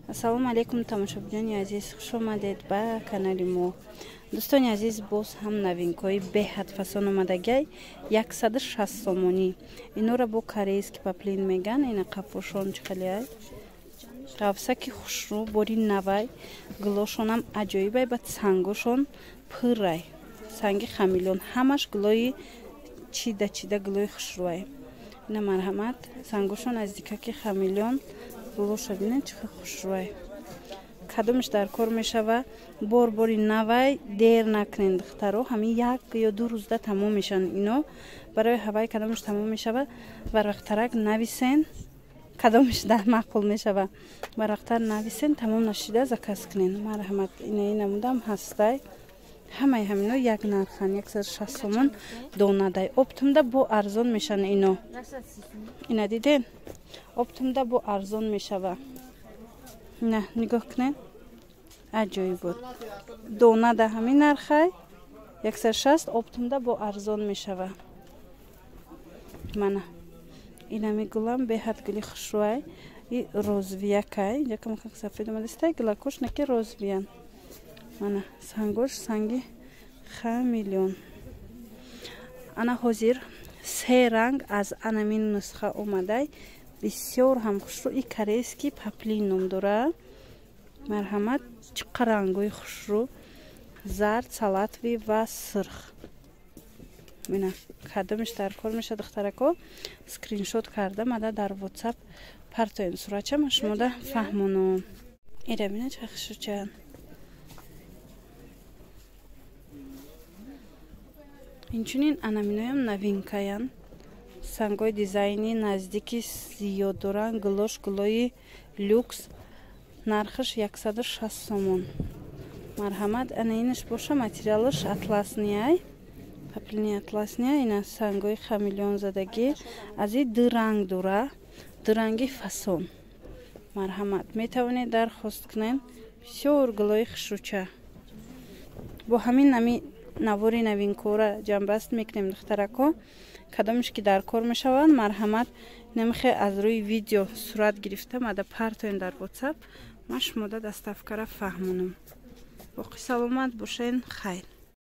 Ассалому алайкум, тамошобинони азиз, хуш омадед ба канали мо. Дӯстони азиз, боз ҳам новинкаҳои беҳад фасон омадагиай, 160 сомонӣ. Инора бо корейский поплин меган, ина қафошон чӣ хелеай. Ғафсаки хушрӯ, бори навай, гулошонам аҷоибай, баъд сангошон пуррай. Санги хамелеон, ҳамаш гулои чида чида, гулои хушрӯай. Ина марҳамат, сангошон аз дикаки хамелеон, гулоша бинед чӣ хел хушрӯай. Кадомаш дар кор мешава, бор бори навай, дер накунед, духтаро, ҳамин як ё ду рӯзда тамом мешаванд ино. Барои ҳавай кадомаш тамом мешава, барвақттарак нависен, кадомаш дар маъқул мешава, барвақттар нависен, тамом нашида заказ кунен. Марҳамат, инаи намудам ҳастай. Ҳамаи ҳамино як нархан, 160 сомон донадай. Оптумда бо арзон мешаванд ино. Ина диден? Оптумда бо арзон мешава. На, нигоҳ кунед. Аҷоиб буд. Донада ҳамин нархай 160, оптумда бо арзон мешава. Мана. Инами гулам беҳад гули хушрӯай. И розвиякай. Инҷа камакак сафед омадастай, гулакош наки розвиян. Мана сангош санги хамелеон. Ана ҳозир се ранг аз анамин нусха омадай. Бисёр ҳам хушрӯ, и корейский поплин ном дора. Марҳамат, чӣ қадр рангҳои хушрӯ: зард, салатовый ва сирх. Мина, кадомиш дар кор меша, духтарако, скриншот карда мада дар WhatsApp партоем суратча, ма шумода фаҳмонам. Ира бина чӣ хушрӯча. Инчунин анаминоям новинкаян. Сангои дизайни наздики зиёд доранд, гулош гулои люкс, нархаш 160 сомон. Марҳамат, ана инаш боша, материалаш атласниай, поплини атласния, ина сангои хамелеон задагӣ, аз и ду ранг дора, ду ранги фасон. Марҳамат, метавонед дархост кунед, бисёр гулои хушрӯча. Бо ҳамин нами навори новинкора ҷамъбаст мекунем, духтарако. Кадомеш ки дар кор мешаванд, марҳамат, намихе аз рӯи видео сурат гирифта мада партоем дар WhatsApp, ман шумода доставкара фаҳмонам. Боқӣ саломат бошен, хайр.